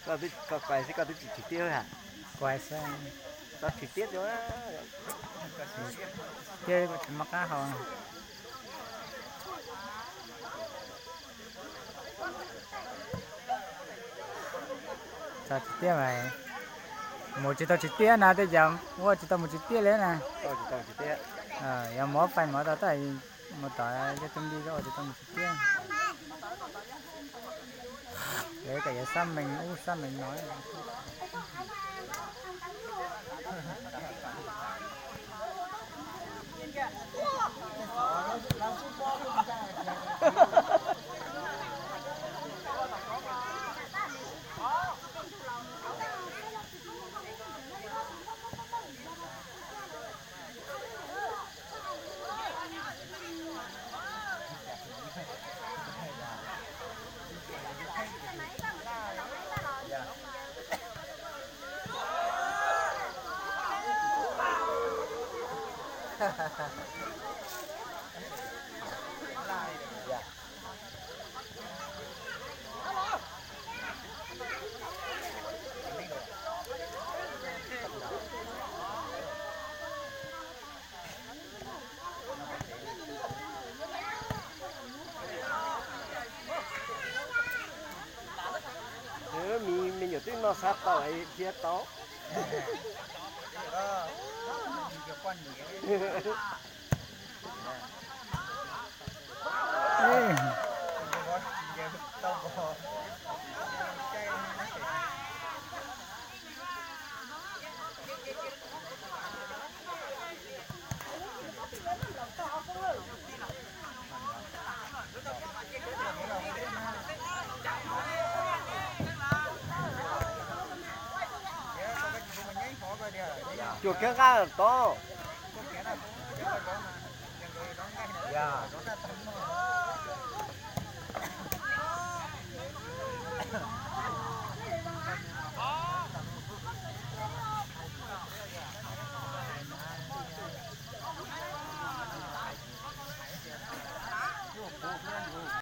Koj twb, koj kuais xwb koj twb tsis tshwm tiab hos. Kuais xwb. Tau tshwm tiab tiag. Tiab kuv tsis muaj qab hau. Tau tshwm tiab mas mus tsis tau tshwm tiab na, tej zaum ua tsis tau mus tshwm tiab li na. Yog mus ob fais mus tau tab mus tom yog tus nti ua tsis tau mus tshwm tiab. Lawv kom yuav xab mees ub xab mees no. Me, me nyuam twb noj xav tau thiab tau. Cuag kiag nqaj tod.